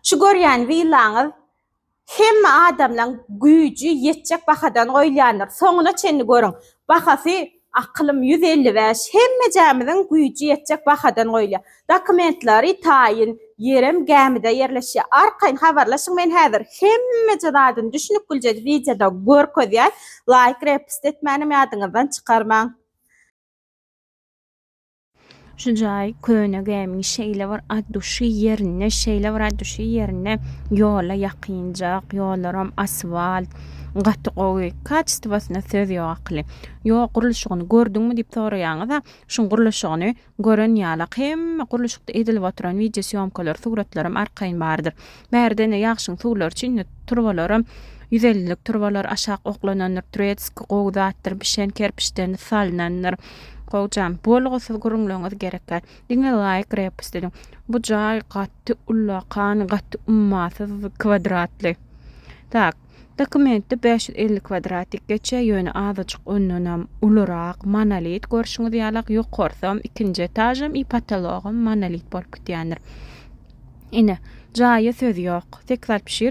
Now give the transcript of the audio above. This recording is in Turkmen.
Şu görýän willaňyz hemme adamlaň güýji ýetjek bahadan goýulýandyr. Soňuna çenli görüň. Bahasy akylym 155. Hemmejämiziň güýji ýetjek bahadan goýulýar. Dokumentleri taýyn, ýerem gämide ýerleşýär. Arkaýyn habarlaşyň men häzir hemmeje zadyny düşünikgilje wideoda görkezýän. Laýk repst etmänem ýadyňyzdan çykarmaň. Şu jaý köne gämiň şeýle bir at duşy ýerinde, şeýle bir at duşy ýerinde ýola ýakynjak, ýollaram asfalt, gaty gowy, kaçestwasyna söz ýok akyly. Ýo gurluşygyny gördüňmi diýip soraýaňyz-a, şuň gurluşygyny gören ýalak hemme gurluşykda edilip oturan wideosýomkalar, suratlaram arkaýyn bardyr. Bärde ine ýagşyň suwlary üçin indi turbalaram 150-lik turbalar aşak oklanandyr, turetski gowy zatdyr, bişen kerpiçden salnandyr. Gowjam, bolgusyz gürrüňleriňiz gerek däl. Diňe laýk, repost ediň. Bu jaý gaty ullakan, gaty ummasyz kwadratly. Tak, dokumentde 550 kwadratik geçýär, ýöne azajyk ondanam ulurak, monolit görşüňiz ýalak, ýokarsam, ikinji etažam i potologam monolit bolup gidýändir. Ine, jaýa söz ýok. 861.